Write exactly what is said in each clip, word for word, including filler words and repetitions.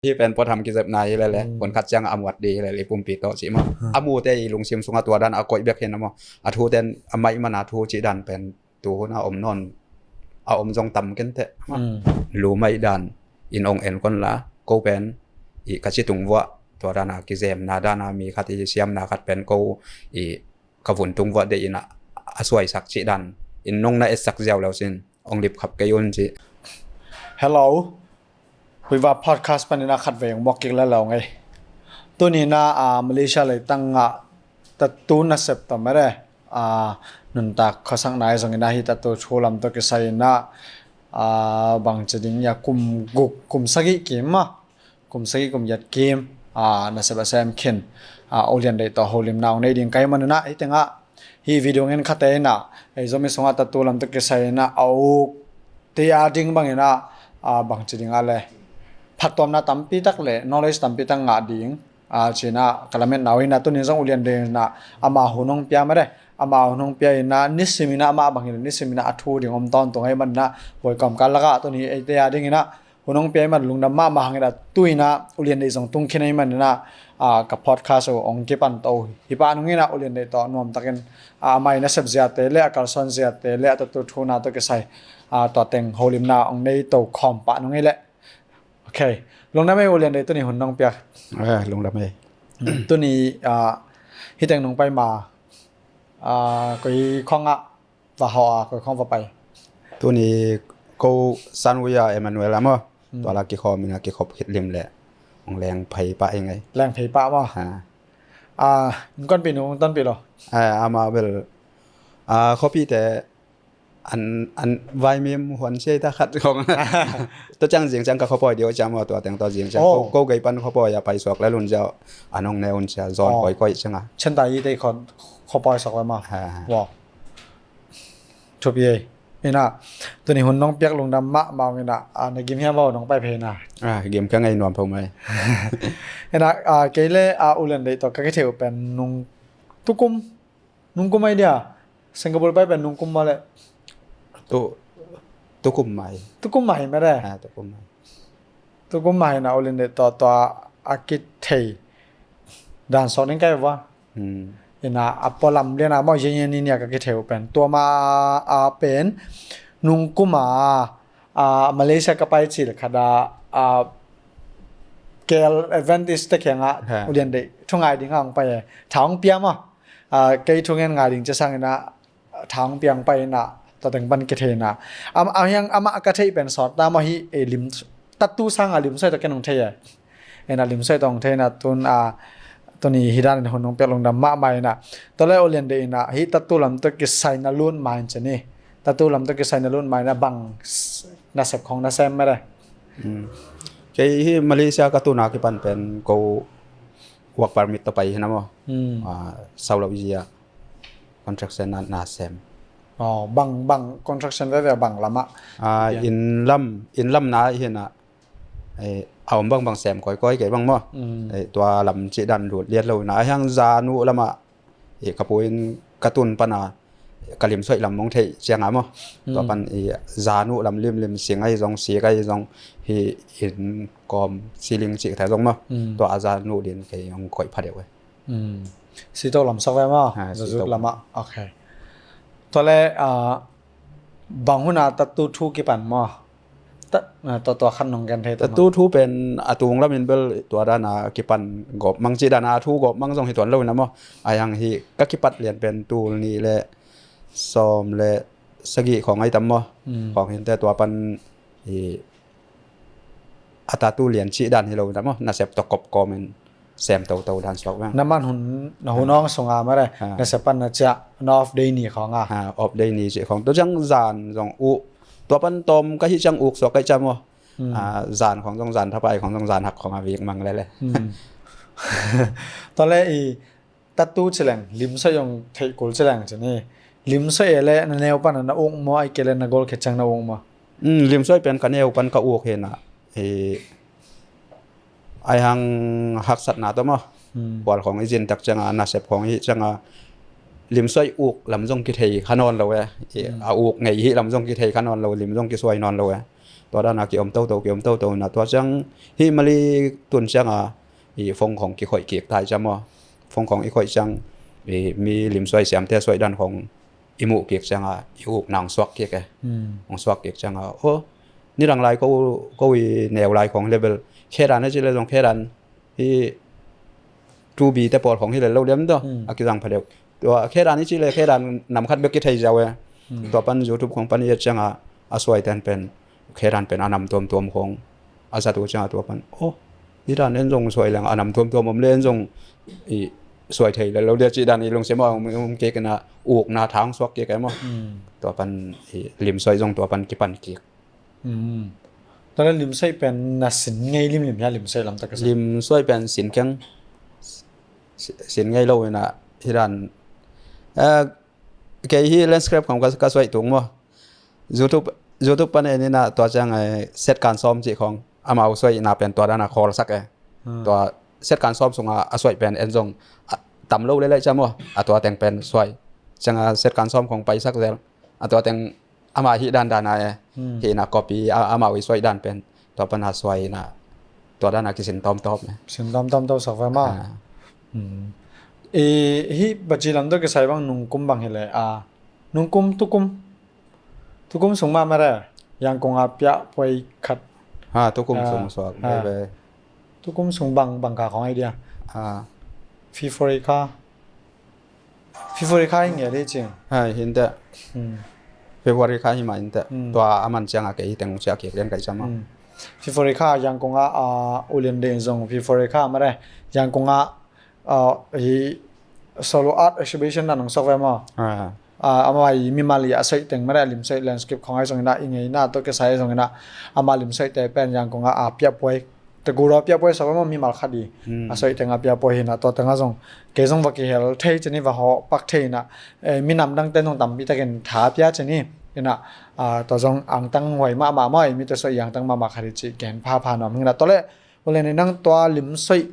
Hih pen puatham kizepna hi lele, mm, hun khat ciang a muat ding hi lele, i pumpi tawh cih maw. Hmm. A mute i lungsim sungah tua dan a koih bek hi na maw. A thu ten a maih man a thu cih dan pen tu hun a om nawn, a om zong tam kenteh. Hmm. Lu maih dan in ong en kon la, ko pen i ka ci tung vuah, tua dan a kizemna dan a mi khat i siamna khat pen ko i ka vun tung vuah dei in a, a suaisak cih dan in nong na etsak ziau leu sin ong lip khap kei un ci. Hello. Huiva podcast panin a khat vei ong muak kik lel lo ngei. Tuni in a, ah, Malaysia leitang ah tattoo nasep tawh mete, ah, nuntak khuasak nai zongin a hih tattoo thu lam tawh kisai in a, ah, bangci ding ia kum guk, kum sagih kim maw. Kum sagih kum giat kim, ah, nasep a sem khin, ah, ulian deih tawh holimna ong nei ding ka hih man in a, hih tengah, hih video ngen khate in a, ei Zomi sungah tattoo lam tawh kisai in a, a uk te a ding bangin a, ah, bangci ding a le. Phattuamna tampi tak le, knowledge tampi tak ngah ding, ah, ci in a, ka lametna uh hi in a, tuni zong ulian deih in a, ama hun ong pia mete, ama hun ong pia in a, nisim in a, ama bangin nisim in a, a thu ding om tawntung ahih man in a, voi kawmkal lakah, tuni eite a ding in a, hun ong pia ahih man lungdam mahmah hang in a, tu in a ulian deih zong tung khin ahih man in a, ah, ka podcast uh ong kipan to hi pah nung in a, ulian deih tawh nuamtakin, ah, ama i nasep ziate le, a kalsuan ziate le, a tattoo thuna tawh kisai, ah, tua teng holimna ong nei to khawm pah nung hi leh. Ok. Lungdam ei ulian deih, tuni hun nong piak. Eh, lungdam ei. Tuni, ah, hih teng nong pai ma, ah, koi khawng ah va hawh a, koi khawng va pai? Tuni ko San Hui a Emmanuel a maw. Hmm. Tua la kikhawm in a kikhop khit lim le ong leng phei pah hi ngei. Leng phei pah maw? Ha. Ah, innkuanpih nu, innkuanpih lo? Ah, ama bel, ah, khuapihte an, an vaimim huan siai ta khat khong. Tua ciang zing ciang ka khuapawi deuh ciang maw, tua teng tua zing ciang. Oh. Ko, ko gei pan khuapawi a pai suak le lun ziau an ong ne un cia zawn. Oh. Koi koi ciang a. Chentai i tei khon khuapawi suak le maw? Ha. Wow. Thupi ei. In a, tuni hun nong piak lungdam mahmah ung in a, ah, na gim hiam aw nong pai phei na? Ah, gim ka ngei nuam pho mai. In a, ah, kei le, ah, ulian deih tawh ka kithei uh pen nung tukum, nung kum ai dia. Singapore pai pen nung kum mah le. Tu, tukum mai. Tukum mai mah le. Ah, tukum mai. Tukum mai in a ulian deih tawh, tawh a kithei dan sawk ning kai va. Hmm. In a, a pualam lian a maw, yen yen ni nia ka kithei uh pen. Tua ma a pen, nung kum a, a, Malaysia ka pai cil khat a, a, K L Adventist te kiangah, ha, ulian deih thu ngai ding a ong pai e. Tha ong pia maw. A, kei thu ngen ngai ding cia sang in a, tha ong pia ong pai in a, tua teng pan kithei in a. Am, a hiang amah ka theih pen sawt ta maw hih, e, lim, tattoo sang a lim soi tawh ken ong thei e. In a lim soi tawh ong thei in a tun a, tuni hih dan in hun ong piak lungdam mahmah in a. Tua le ulian deih in a, hih tattoo lam tawh kisai na lut ma in ci ni. Tattoo lam tawh kisai na lut ma in a bang s-, nasep khong na sem mete? Hmm. Kei hih Malaysia ka tun a kipan pen ko work permit tawh pai hi na maw. Hmm. Ah, sau lo i zia. Construction na, na sem. Oh, bang, bang construction veve bang lam ah? Ah, inn lam, inn lam na hi na, eh, a om bang bang sem koi koi kei bang maw. Mm. Eh, tua lam cih dan lut liat lo na, a hiang zanu lam ah, eh, ka pu in ka tun pan a, ka lim suaih lam mong theih ciang a maw. Tua, mm, pan, eh, zanu lam lim lim sing ai zong sik ai zong hi inn kawm ceiling cih thei zong maw. Mm. Tua a zanu din kei ong koih pha deuh e. Hmm. Sito lam sak ve maw? Ha, zazut sito lam ah. Ok. Tua le, ah, bang hun a tattoo thu kipan maw? Ta, ah, tua, tua khan nong gen thei ta maw? Tattoo thu pen a tung lam in bel tua dan a kipan gawp mang cih dan a thu gawp mang zong hi tuan lo in a maw. A hiang hi ka kipat lian pen tul nih le sawm le sagih khong ai tam maw. Hmm. Khong hin te tua pan hi a tattoo lian cih dan hi lo in a maw, nasep tawh kop kawm in sem toto dan suak veng. Na man hun, na hun, ah, ong sung a mah le, ah, nasep pan na ciah, na off day ni khong a. Ah, off day ni cih khong. Tua ciang zan zong uh, tua pan tawm ka hih ciang uk suak ka hih ciang maw. Hmm. Ah, zan khong zong zan thapai khong zong zan hak khong a vik mang lele. Hmm. Tua le i, tattoo ci leng, lim suaih zong theih kul ci leng ci ni. Lim suaih e le na neu pan na uk maw, ai ke le na gol khe ciang na uk maw? Hmm, lim suaih pen ka neu pan ka uk hi na. Eh, ai hang haksatna tawh maw. Hmm. Kual khong i zin tak ciang a, nasep khong i hih ciang a, lim suaih uk lam zong kithei kha nawn lo e. Eh, hmm, a uk ngei hih lam zong kithei kha nawn lo, lim zong kisuai nawn lo e. Tua dana ki-om toto, ki-om toto na tua ciang, hih Mali tun cianga i phone khong kikhoih kik tai ciang maw. Phone khong i khoih ciang, i mi limsuai siamte suaih dan khong i muh kik cianga i ukna hong suak kik e. Hmm. Hong suak kik cianga, oh, nidang lai ko, ko i neu lai khong level khedan e ci le zong khedan hi two B te pawl khong hi le lo liam to. Hmm. A kizang pha deuh. Tua khedan i ci le khedan nam khat bek kithei ziau e. Hmm. Tua pan YouTube khong pan i et cianga a suai ten pen khedan pen a nam tuamtuam khong a zat uh cianga tua pan, oh, hi dan en zong suai leng a nam tuamtuam om le en zong i suai thei le lo dia ci dan i lungsim a om, om kik ina ukna thang suak kik e maw. Hmm. Tua pan i limsuai zong tua pan kipan kik. Hmm. Tua le limsuai pen na sin ngei limlim hia, limsuai lam tak ka sa? Limsuai pen sin keng, si-, sin ngei lo ina hi dan. Eh, kei hi landscape khong ka, ka suai tung maw. YouTube, YouTube pan en ina tua ciang, eh, set kan sawm cih khong amau suai ina pen tua dana khawl sak e. Hmm. Tua set kan sawm sunga a suai pen en zong, a, tam lo le lai ciang maw. A tua teng pen suai. Cianga set kan sawm khong pai sak zel. A tua teng ama hi dan dan a e. Hmm. Hi na copy a, amau i suai dan pen. Tua pan a suai ina. Tua dana kisin tawmtawm e. Sin tawmtawm to sak ve maw. Ah. Hmm. I hi baci lam to kisai bang nungkum bang hi le a. Nungkum tukum. Tukum sung mah mah re. Yangkung a piah puai khat. Ha, tukum sung suak. Ha. Tukum sung bang, bang ka khong idea. Ha. February kha. February kha hi ngiat hi cing. Ha, hi inteh. Hmm. February kha hi mah inteh. Hmm. Tua a man cianga kei hi teng cia kik lian kai ciang maw. Hmm. February kha Yangkung a, a, ulian ding zong February kha mah re. Yangkung a, a, hi solo art exhibition na nong sok ve maw. Ah. Ah, amau i mimal i a soih teng mah re, limsoih landscape khong ai zong ina, i ngeina to kisai zong ina, ama limsoih te pen Yangkung a, a piah puai. Te gura piah puai sa maw mimal khat i. Hmm. A soih teng a piah puai hi na, tua teng a zong. Kei zong va kihel thei cini va hawh pak thei na. Eh, minam dang ten zong tampi takin tha pia cini. Ina, ah, tua zong angtang huai mahmah maw, i mi te soih angtang mahmah khat i ci gen phapha nuam hi na. Tua le, ule ni nang tua limsoih,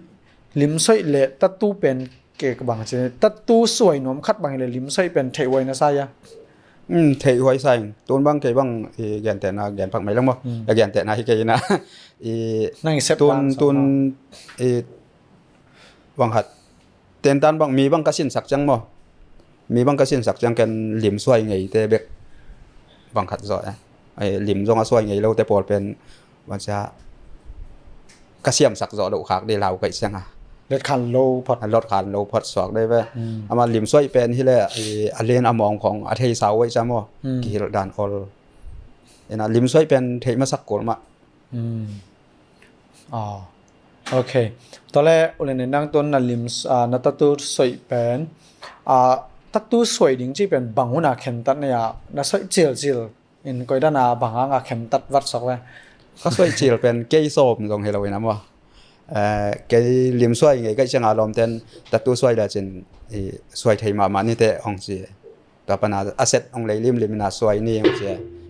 limsoih le tattoo pen kek bang ci, tattoo suai nuam khat bang le limsoih pen theih huai na sa ia. Hmm, theih huai sa ing. Tun bang kei bang, i, gentehna, gen phak mai lang maw. Hmm. A gentehna hi kei ina. I, nang i sep tun, dan sa tun, maw. I, bang khat. Tentan bang mi bang ka sinsak ciang maw. Mi bang ka sinsak ciang ken limsuai ngeite bek bang khat zawh e. Ai, lim zong a suai ngei lote pawl pen bang cia ka siamsak zawh loh khak dei lau kaih ciang a. Lot khan lo phot. A lot khan lo phot suak dei ve. Hmm. Ama limsuai pen hi le, i, a len a mawng khong a thei sau wei ciang maw. Hmm. Kihilh dan ol. Ina limsuai pen theih masak kul mah. Hmm. Ah. Ok. Tua le, ule ni nang tun na lim, ah, na tattoo suai pen. Ah, tattoo suai ding ci pen bang hun a khentat na ia, na suai cilcil. In koi dan a bang hang a khentat vat sok ve. Ka suai cil pen kei sawm zong hi lo ina maw. Eh, kei limsuai ngei kaih ciang a lawmten tattoo suai le cin i suai thei mahmah ni te hong ci. Tua pan a, a set hong lei limlim ina suai ni hong ci.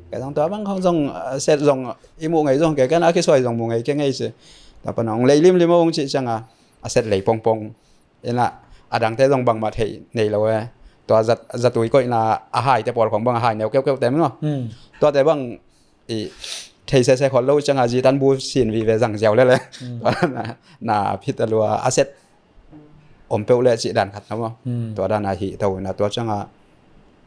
Kei zong tua bang hong zong, a set zong i muh ngei zong kei ken a kisuai zong muh ngei kei ngei ci. Tua pan a hong lei limlim hong ci ciang a, a set lei pongpong. Ina, a dangte zong bangmah theih nei lo e. Tua zat, zatui koihna a haite pawl khong bang a hai neu keukeu te maw. Hmm. Tuate bang i thei sese khol lo ciang a zi tan bu sin vive zang ziau lele. Hmm. Tua na, na phit a lua a set om peuh le cih dan khat na maw. Hmm. Tua dan a hih to ina tua ciang a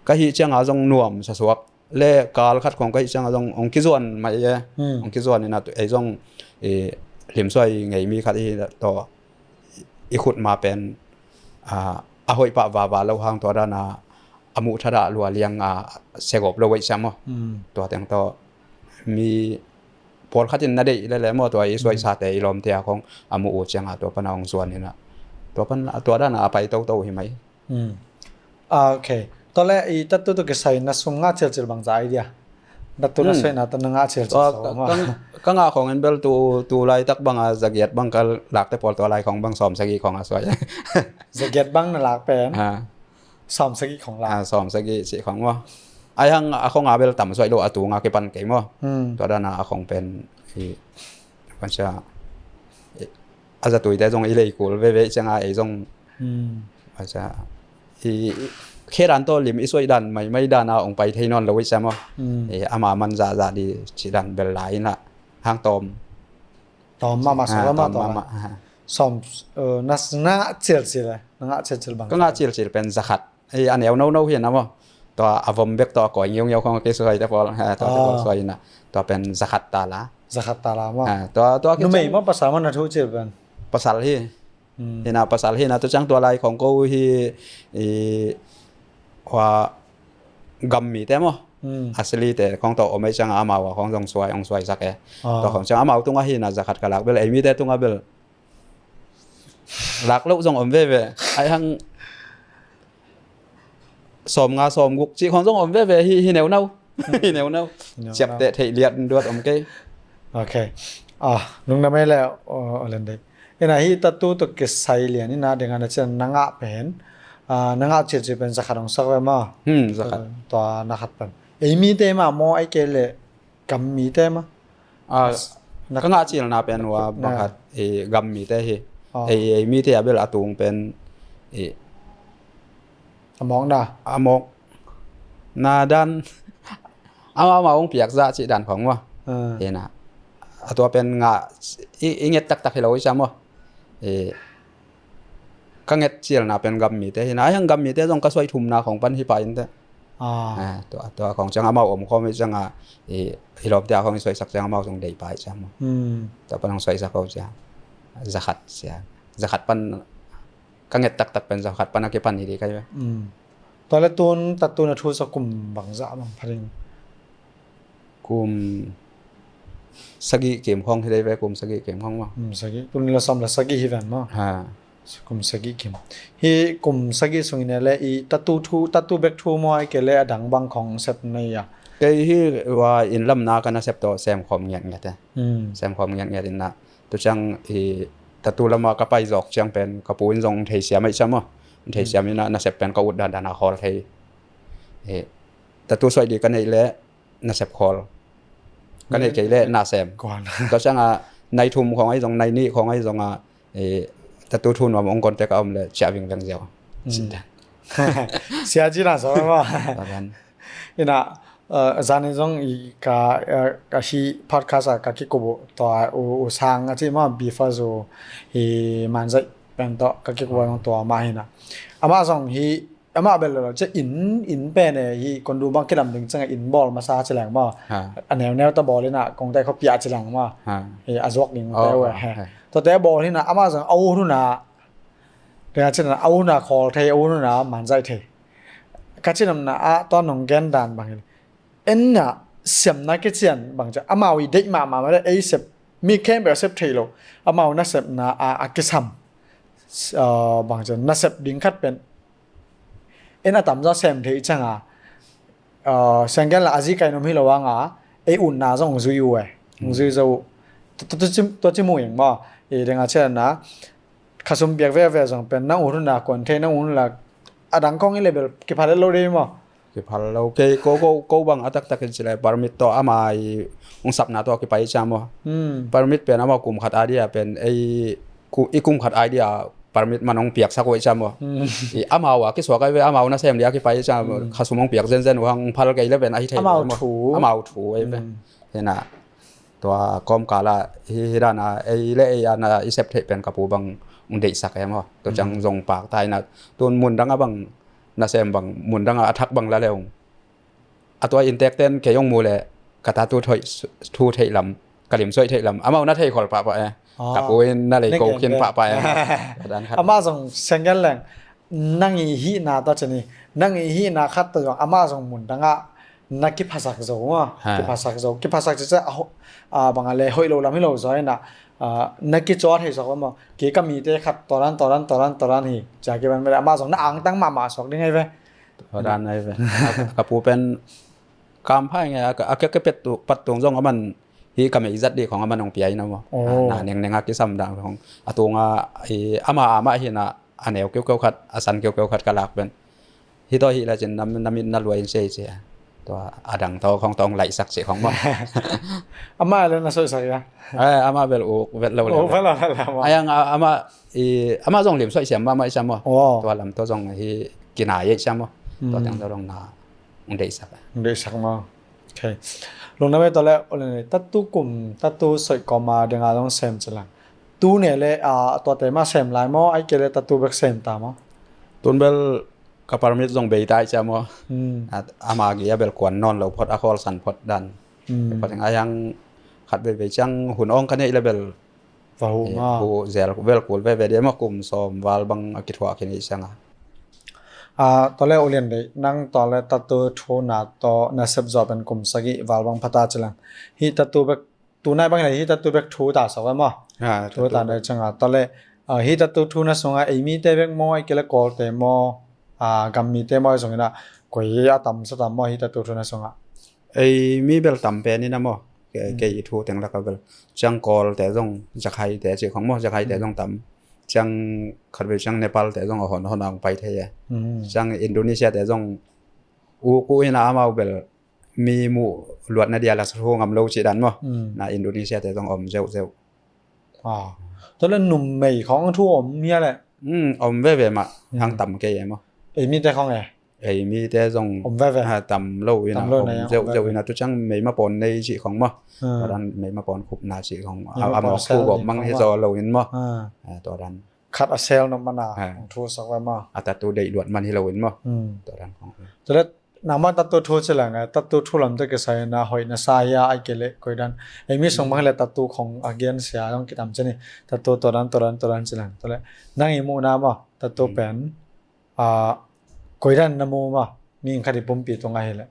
ka hih ciang a zong nuam sasuak. Le kal khat khong ka hih ciang a zong hong kizuan mai e. Hmm. Hong kizuan ina tu, ei zong, i, limsuai ngei mi khat i tawh i khut ma pen, a, a hoih pah vava lo hang tua dan a, a muh thadah lua liang a segop lo wei ciang maw. Hmm. Tua teng tawh mi pawl khat in na deih lele maw tua i suai sate i lawmte a khong a muh uh ciang a tua pan a hong zuan ina. Tua pan, tua dan a pai toto hi mai. Hmm. Ah, ok. Tua le i tattoo tu kisai na sum ngah cilcil bang za idea. Tattoo na suai na tun na ngah cilcil so ka, ma. Ka, ka ngah khong en bel tu, tu lai tak bang a zagiat bang ka lak te pawl tua lai khong bang sawm sagi khong a suai. Zagiat bang na lak pen. Ha. Sawm sagi khong lak. Ha, sawm sagi si khong maw. Ai hang a khong a bel tam suai lo a tu nga kipan kei maw. Hmm. Tua dan a khong pen i, kan sia, i, a zatui te zong i lei kul veve ciang a ei zong Hmm. Acha, i, i, khe dan tawh lim i suaih dan maimai dan a hong pai thei nawn lo i cia maw. Mm. Eh, ama man zahzah di cih dan bel lai in ah hang tawm. Tawm mahmah, ah, sawm mahmah, tawm tawm mahmah, mahmah. Ah. Sawm, eh, na, na ngah cilcil, eh, na ngah cilcil bang? Ka ngah cilcil pen zakhat. Eh, a neu nono hi na maw. Tua a vom bek tawh a kawi ngeungeu khong a kisuai te pawl, eh, tua te pawl, ah, suai na. Tua pen zakhat tala. Zakhat tala maw. Ah, tua, tua numei maw, pasal maw na thu cil pen? Pasal hi. Hmm. Hi na, pasal hi na, tu ciang tua lai khong ko hi, i, hua gam mite maw. Hmm. Asli te khong tawh om ei ciang amau a khong zong suai, hong suaisak e. Ah. Tua khong ciang amau tungah hi na zakhat ka lak bel, ei mite tungah bel lak loh zong om veve. Ai hang sawm nga, sawm guk cih khong zong om veve, hi, hi neunau. Hi neunau. Hi neunau. Ciapteh theih liat duat om kei. Ok. Ah, lungdam ei le, oh, oh, len dei. Ina hi tattoo tawh kisai lian ina ding ana cian na ngah pen, ah, na ngah cilcil pen zakhat hong sak ve maw. Hmm, zakhat. Tua, tua na khat pen. Ei mite mah maw, ei kei le gam mite mah. Ah, na ka ngah cilna pen ua, na, pakhat, eh, gam mite hi. Oh. Ei, ei mite a bel a tung pen, eh, a mawkna. A mawkna dan. Amau, amau hong piak zah cih dan khong maw. Ah. Hi na. A tua pen ngah i, i nget taktak hi lo i cia maw. Eh, ka nget cilna pen gam mite hi na. Ai hang gam mite zong ka suai thumna khong pan hi pa in te. Ah. Ah, tua, tua khong ciang amau om khawm hi ciang a, i, i lawmte a khong i suaisak ciang amau zong dei pa hi ciang maw. Hmm. Tua pan hong suaisak khong ciang. Zakhat ciang. Zakhat pan ka nget taktak pen zakhat pan a kipan hi di kai ve. Hmm. Tua le tun tattoo na thu sa kum bangzah bang pha ding? Kum sagih kim khong hi dei ve, kum sagih kim khong maw. Hmm, sagih. Tun le sawm le sagih hi ven maw. Ha. Kum sagih kim. Hi kum sagih sungin le i tattoo thu, tattoo bek thu maw, ai kei le a dang bang khong sep nei a? Kei hi ua inn lamna ka nasep tawh sem khawm ngiatngiat e. Hmm. Sem khawm ngiatngiat in na. Tu ciang i tattoo lama ka pai zawk ciang pen ka pu in zong theisiam ei cia maw. Theisiam in na, nasep pen ka ut dandan a khawl thei. Eh, tattoo suaih di ka neih le nasep khawl. Ka neih kei le nasem. Kuan. Tua ciang a nai thum khong ahi zong, nai nih khong ahi zong a, eh, tattoo thu nuam hong contact a om le ciah vingveng ziau. Mm. Sia ci na sawm maw. Tua dan. Ina, eh, zan in zong i ka, eh, ka hi podcast a ka kikup uh tua u, u sang a ci maw, Bifa Zu hi Manzaih pen tawh ka kikup uh zong tua mah hi na. Amah zong hi, amah bel lo lo ci inn, inn pen e hi, kondu bang kilam ding ciang a inn bawl masa ci leng maw. Ha. A neuneu ta bawl ina kong te khuapi a ci leng maw. Ha. Hi a zuak ding te uh e. Tuate bawl hi na, amah zong a ut hun a, deng a ci na, a ut hun a khawl thei, a ut hun a Manzaih thei. Ka cinamna ah tua nong gen dan bang hi. En na siamna kician bang ci a, amau i deih mahmah mah le ei sep, mi khempeuh a sep thei lo. Amau nasepna a, a kisam, ah, bang ci a, nasep ding khat pen en a tamzaw sem thei ciang a, ah, sianggen la a zi kai nom hi lo ang a, ei utna zong zui uh e. Zui zo uh. Tua, tua, tua ci, tua ci mu ing maw. I deng a ci na, khasum piak veve zong pen nang ut hun la kuan thei, nang ut hun la a dang khong i le bel kiphal lo dei maw. Kiphal lo. Kei ko, ko, ko bang a taktak in ci le permit tawh ama i hong sapna tawh kipai cia maw. Hmm. Permit pen amau kum khat a dia pen ei ku, i kum khat a dia permit man hong piaksak uh ei cia maw. Hmm. I amau a kisuak ai ve, amau nasem dia kipai cia maw. Hmm. Khasum hong piak zenzen uh hang phal kei le pen ahi thei maw. Amau thu. Amau thu ai ve. Hmm. Hi na. Tua kawmkal ah hi, hi dan a ei le ei a na i sep theih pen ka pu bang hong deihsak e maw. Tua ciang zong pakta hi na, tun mun dang a bang nasem bang, mun dang a a thak bang la le hong. A tua inntekten kei hong mu le ka tattoo thu theih lam, ka limsuaih theih lam amau na thei khol pahpah e. Ah. Ka pu in na lei ko khin pahpah e. Amah zong sianggen leng nang i hihna tawh ci ni, nang i hihna khat tawh zong amah zong mun dang ah na kiphasak zo maw. Ha. Kiphasak zo, kiphasak ci ci a, a bang a le hoih lo lam hi lo zaw in a, a, na kicaw thei suak lo maw. Kei ka mite khat tua dan, tua dan, tua dan, tua dan hi cia kiban mele amah zong na angtang mahmah suak ding hi ve. Tua dan hi ve. Ka, ka pu pen kampha nge a, a, a, ka, ka pet tu, pat tung zong aman hi ka mei zat di khong aman hong pia in a maw. Oh. Na, na nengneng a kisam dan khong a tung a, i, ama, ama hi na a neu keukeu khat, a san keukeu khat ka lak pen. Hi tawh hi la cin na, na mit na luai in sei ci a. Tua a dang tawh khong tawh hong laihsak ci khong maw. Ama le na soisak ia? Eh, ama bel uk vet lo le. Uk vet lo le maw. Ayang a, ama, i, ama zong limsuaih siam mahmah i siam maw. Oh. Tua lam tawh zong hi kinai i siam maw. Tua teng zong na hong deihsak. Hong deihsak maw? Ok. Lungdam ei. Tua leh, tua leh tattoo kum, tattoo soih kawma ding a zong sem ci leng, tu ne leh a, tuate mah sem lai maw, ahih kei leh tattoo bek sem ta maw? Tun bel ka permit zong bei ta hi cia maw. Hmm. A, ama gi a bel kuan nawn lo phot, a khawl san phot dan. Hmm. Phot eng a hiang khat veivei ciang hun awng ka neih leh bel va huh maw. Huh zel vel kul veve dia maw, kum sawm val bang a kithuah khin hi ciang a. A, tua leh U Lian Deih, nang tua leh tattoo thu na tawh na sep zawh pen kum sagih val bang pha ta ci leng, hih tattoo bek, tu nai bang leh hih tattoo bek thu ta sawk ve maw? Ha, thu ta nai ciang a. Tua leh, a, hih tattoo thu na sungah ei mite bek maw, ahih kei leh Kawlte maw, a, gam mite maw, zong in a, koi a tam sa tam maw hih tattoo thu na sungah? Ei mi bel tam pen in a maw. Kei, hmm, kei i thu teng lak a bel. Ciang Kawlte zong, Zakhaite cih khong maw, Zakhaite, hmm, zong tam. Ciang khatvei ciang Nepalte zong a hon hon a hong pai thei e. Hmm. Ciang Indonesiate zong uk uh in a amau bel mi muh luatna dia la sa thu ngam lo cih dan maw. Hmm. Na Indonesiate zong om zeuhzeuh. A. Tua leh numei khong thu om hia leh? Hmm, om veve mah, hmm, hang tam kei e maw. Ei mite khong e? Ei mite zong om veve. Ha, tam lo in a, tam lo om na, zeuh, om zeuh veve in a, tu ciang meima pawn nei cih khong maw. Hmm. Tua dan meima pawn khupna cih khong. Meima pawn a, a mawk thu sel gawp mang hi zaw lo in maw. Hmm. A, tua dan. Khat a sel nop man a, ha, hong thu sak ve maw. A tattoo deih luat man hi lo in maw. Hmm. Tua dan khong. Tua leh nangmah tattoo thu ci leng, eh, tattoo thu lam tawh kisai in a hoih na sa hia, ahih kei leh koi dan. Ei mi sung bang hi leh tattoo khong a gen sia zong kitam ci ni. Tattoo tua dan, tua dan, tua dan ci leng. Tua leh nang i muhna maw, tattoo, hmm, pen, a, koi dan na mu maw, mi khat i pumpi tungah hi leh?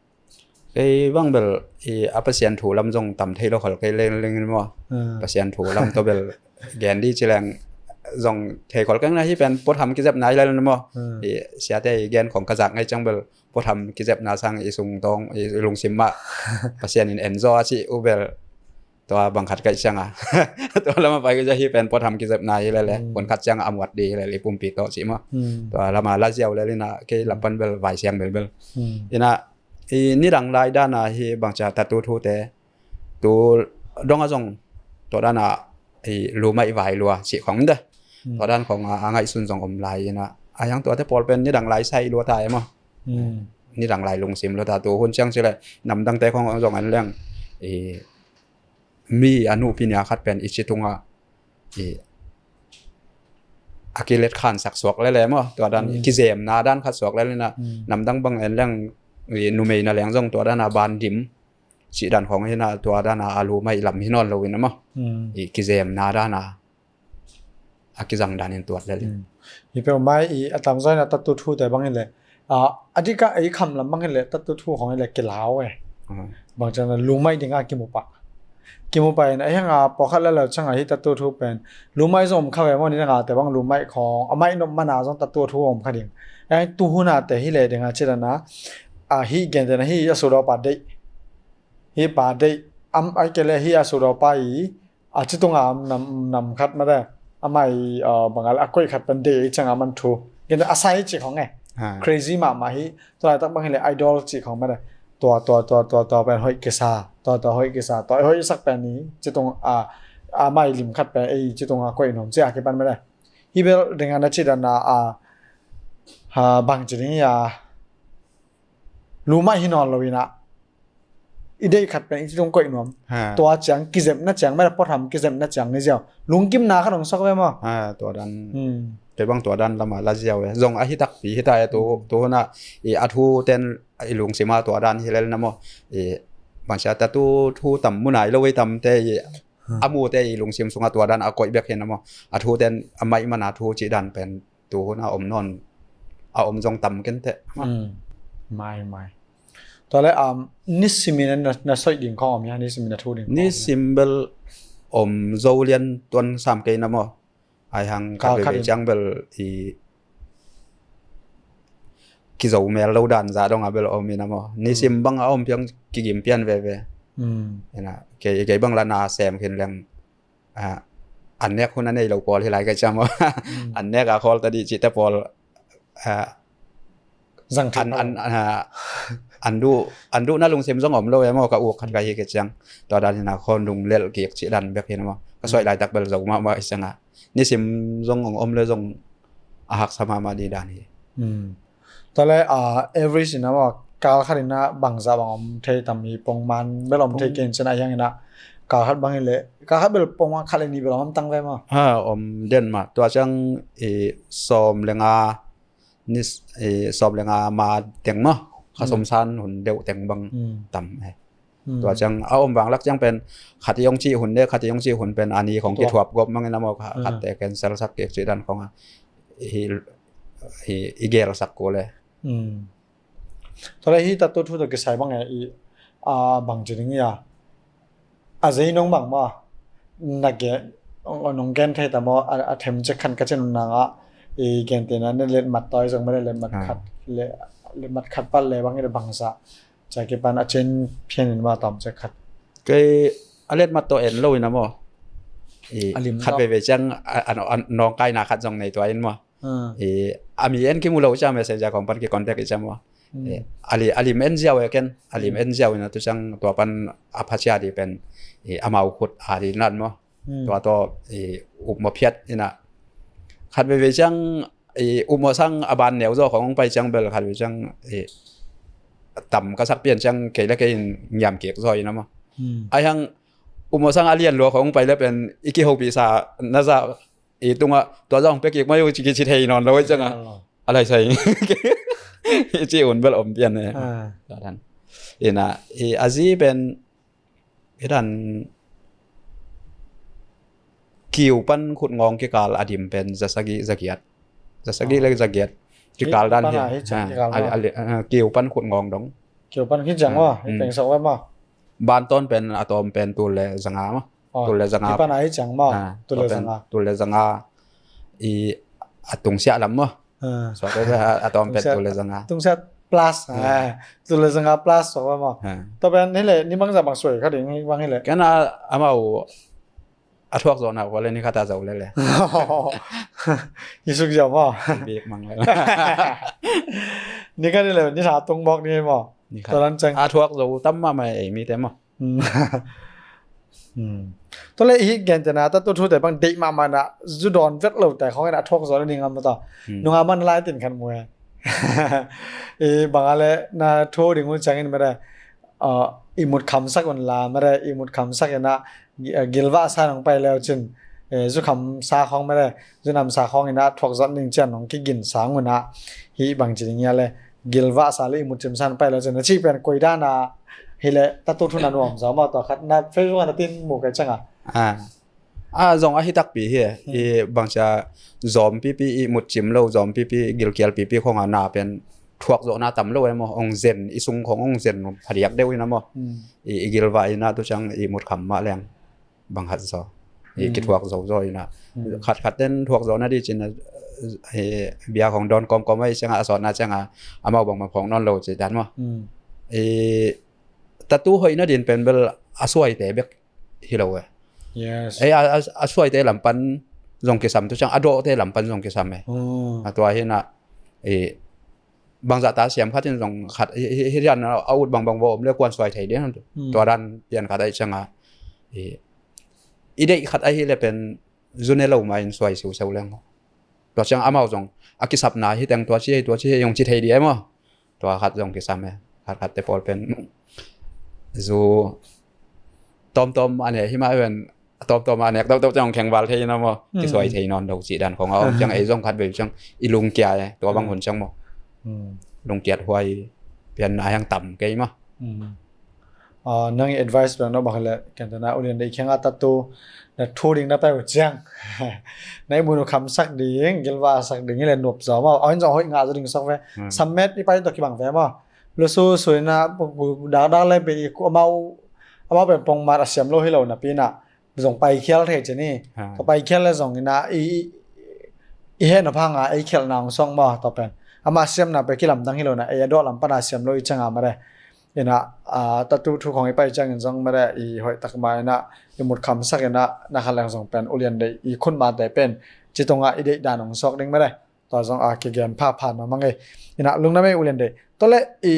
Kei bang bel, i, a Pasian thu lam zong tam thei lo khol kei leng leng maw. Hmm. Pasian thu lam tawh bel gen di ci leng zong thei khol keng na, hih pen puatham kizepna hi lel maw. Hmm. I, siate i gen khong ka zak ngei ciang bel puatham kizepna sang i sung tawng, i lungsim mah Pasian in en zaw a cih uh bel, tua bang khat ka hih ciang a. Tua lam a pai ka hih pen puatham kizepna hi lel e. Hmm. Hun khat ciang a muat di hi lel e, i pumpi tawh cih maw. Hmm. Tua lam a la ziau lel in a, kei lam pan bel vai siang belbel. Hmm. In a, i nidang lai dan a hih bangci a tattoo thute, tu dong a zong tua dan a, i, lu maih vai lua cih khong de. Hmm. Tua dan khong a, a ngaihsun zong om lai in a. A hiang tuate pawl pen nidang lai sai lua ta e maw. Hmm. Nidang lai lungsim lua ta, tu hun ciang ci leh namdangte khong zong en leng, i, mi a nupi nia khat pen i ci tungah, i, a kilet khansak suak lel e maw. Tua dan, hmm, kizemna dan khat suak lel in a, hmm, namdang bang en leng, i, numei na leng zong tua dan a ban dim cih dan khong hi in a, tua dan a a lu maih lam hi nawn lo in a maw. Hmm. I, kizemna dan a a kizang dan in tuat lel in. Hmm. Hi peuhmah i, a tamzaw in a tattoo thute bang hi leh, a, a dik a ei kham lam bang hi leh tattoo thu khong hi leh kilau e. Hmm. Bang ciang a lu maih ding a kimu pah. Kimu pah in a hiang a pawlkhat lel lo ciang a hih tattoo thu pen lu maih zong om kha ve maw, nidang a te bang lu maih khong, a maih nop man a zong tattoo thu om kha ding. A tu hun a te hi leh ding a ci dan a, a, hih gen te na hih a sudawpa deih. Hih pa deih, am, ahih kei leh hih a sudawpa i, a ci tunga nam, nam khat mah de. Amah i, uh, bang a leh a koih khat pen deih ciang a man thu. Gen a sai cih khong e. Ha. Crazy mahmah hi. Tua laitak bang hi leh idol cih khong mah de. Tua, tua, tua, tua, tua pen hoih kisa. Tua, tua hoih kisa. Tua hoih sak pen i ci tung a, amah i lim khat pen ei ci tunga koih nuam ci a kipan mah de. Hih bel ding a na ci dan a, a, ha, bang ci ding hi a. Lu maih hi nawn lo in a. I deih khat pen i ci tung koih nuam. Ha. Tua ciang kizepna ciang, mah puatham kizepna ciang ni ziau. Lungkimna khat hong suak ve maw. Ha, tua dan. Hmm. Kei bang tua dan lam a la ziau e. Zong a hi takpi hi ta e tu, hmm, tu hun a, i, a thu ten i lungsim a tua dan hi lel na maw. I, bangci a tattoo thu tam mu nai lo e, tam te i, hmm, a mute i lungsim sung a tua dan a koih bek hi na maw. A thu ten a maih man a thu cih dan pen tu hun a om nawn, a om zong tam kei inteh. Hmm. Mai, mai. Tua leh, um, nisim in na, na soih ding khong om hia, nisim in na thu ding khong om hia? Nisim bel om zo lian tuan sam kei na maw. Ai hang khat veve ciang bel i kizo mel lo dan zah dong a bel om in a maw. Nisim, hmm, bang a om piang kigim pian veve. Hmm. Ina, kei, kei bang la na sem khin leng, a, an nek hun a nei lo pawl hi lai ka ciam aw. Mm. An nek a khawl ta dih cihte pawl, a, zang thei an, an, a, an duh, an duhna lungsim zong om lo e maw, ka uk khat ka hi ka ciang. Tua dan hi na khawl nung lel kik cih dan bek hi na maw. Ka suaih, mm, laitak bel zo mahmah hi ciang a. Nisim zong ong om le zong a haksa mahmah dih dan hi. Mm. Tua le, ah, average in a maw, kal khat in a bangzah bang om thei tam hi, pongman bel om thei kei in cin a hiang in a, kal khat bang hi le, kal khat bel pongman khat le nih bel om tang ve maw. Ha, om den mah. Tua ciang i sawm le nga, ni, i sawm le nga ma teng maw, kha sawm san hun deuh teng bang tam e. Tua ciang a om vang lak ciang pen khat i hong cih hun le khat i hong cih hun pen a ni khong kithuap gawp mang in a maw, khat te cancel sak kik cih dan khong a i, i, i gel sak kul e. Tua le hi tatu thu tawh kisai bang e i, a, bang ci ding ia, a zei nong bang maw, na gen, nong gen thei ta maw, a, a them cek khan ka cin nang a, i gen te na ne let mat tawi zong ma le let mat khat le, let mat khat pat le bang i le bangzah. Ca kipan a cen phian in ma tawm cek khat. Kei a let mat taw en lo in a maw. I khat veve ciang a, a, a, nawngkaina khat zong nei tua in maw. I, a mi en kimu lo cia messenger khong pan ki contact i cia maw. I, a li, a lim en ziau e ken, a lim en ziau in a tu ciang tua pan a phacia di pen, i, amau khut a di nan maw. Tua tawh, i, upmawh phiat in a. Khat veve ciang, i, upmawh sang a ban neu zaw khong pai ciang bel khat veve ciang, i, tam ka sak pian ciang kei le kei in ngiam kik zaw in a maw. A hiang upmawh sang a lian lua khong pai le pen i kihopih sa na za i tungah tua zong pia kik mai uh ci kici thei nawn lo i ciangah. A lai sai. I ci un bel om pian e. Tua dan. Ina, i a zi pen i dan kiu pan khut ngawng kikal a dim pen za sagih za giat. Za sagih le za giat. Kikal dan hi. Kiu pan khut ngawng dong. Kiu pan khit ciang maw, i teng sok ve maw. Ban tawn pen a tawm pen tul le za nga maw. Tul le za nga. Kipan a hi ciang maw. Tul le za nga. Tul le za nga. I a tungsiah lam maw. Suak a, a tawm pen tul le za nga. Tungsiah plus. Tul le za nga plus suak ve maw. Tua pen hi le ni bangzah bang suai kha ding hi bang hi le. Ken a amau a thuak zawhna kua le ni khat a zo le le. Ni suk ziau maw. Bik mang le. Ni khat hi le ni sa tung mawk ni maw. Ni khat. Tua dan ceng. A thuak zo tam mahmah ei mi te maw. Tua le i hi gen te na tatu thu te bang deih mahmah na zu dawn vet lo te khong in a thuak zo le ni ngam maw ta. Nunga man lai tin khan mu he. I bang a le na thu ding un ciang in mede. I mut khamsak un la mede, i mut khamsak in a, gilvahsa nong pai leu cin, zukhamsa khawng mede, zunamsa khawng in a thuak zawh ning cian nong kiginsa ngun a, hi bang ci ding ia le, gilvahsa le i mut cimsa nong pai leu cin a cih pen koi dan a hi le tatu thu na nuam zaw maw tua khat na Facebook a na tin mu kai ciang a. A zong ahi takpi hi. I bangcia zawm pipi, i mut cim lo zawm pipi, gilkial pipi khong a na pen thuak zawhna tam lo e maw, hong zen, i sung khong hong zen phadiak deuh in a maw. I gilvah in a tu ciang i mut kham mah leng bang hat zaw. I kithuak zo zaw in a. Khatkhat ten thuak zawhna di cin a, bia khong dawn kawmkawm a i ciang a, a sawtna ciang a, amau bangmah phawk nawn lo ci dan maw. I tatu hoihna din pen bel a suaite bek hi lo e. Ei, a, a, a suaite lam pan zong kisam tu ciang a dawhte lam pan zong kisam e. A tua hi na, i bangzah ta siam khat in zong khat hi, hi, hi rian a ut bangbang va om le kuan suai thei ding. Tua dan pian khat ahi ciang a, i, i deih khat ahi le pen zu ne lo ma in suai siuseu leng. Tua ciang amau zong a kisapna hi teng tua ci hei, tua ci hei zong ci thei dih e maw. Tua khat zong kisam e. Khatkhat te pawl pen zu tawmtawm a ne hi mah ven, tawmtawm a nek tawmtawm ciang khengval thei na maw. Kisuai thei nawn lo cih dan khong a om ciang ei zong khat vei ciang i lungkia e. Tua bang hun ciang maw. Lungkiat huai pian a hiang tam kei maw. Nang i advice bang no bang le ken tana ulian dei khiang a tatu na thu ding na pai uh ciang na i mun uh khamsak ding, gilvahsak ding hi le nuap zaw maw. Aw in zong hoih ngah zaw ding sok ve. Sammet i pai tawh kibang ve maw. Lusu suina dakdak le pe i amau, amau pen pongmat a siam lo hi lo napi na zong paikhial thei ci ni. Tua paikhial le zong ina i, i, i hehna phanga ei khialhna hong song maw tua pen. Ama siamna pe kilamdang hi lo na ei a dawh lam pana siam lo i cianga mare. Ina, a, tatu thu khong i pai ciangin zong mare i hoih tak ma ina i mut khamsak ina na khat leng zong pen ulian dei i khun mate pen ci tunga i deih dan hong sawk ding mare. Tua zong a kigen phapha na mang ei. Ina lungna mei ulian dei. Tua le i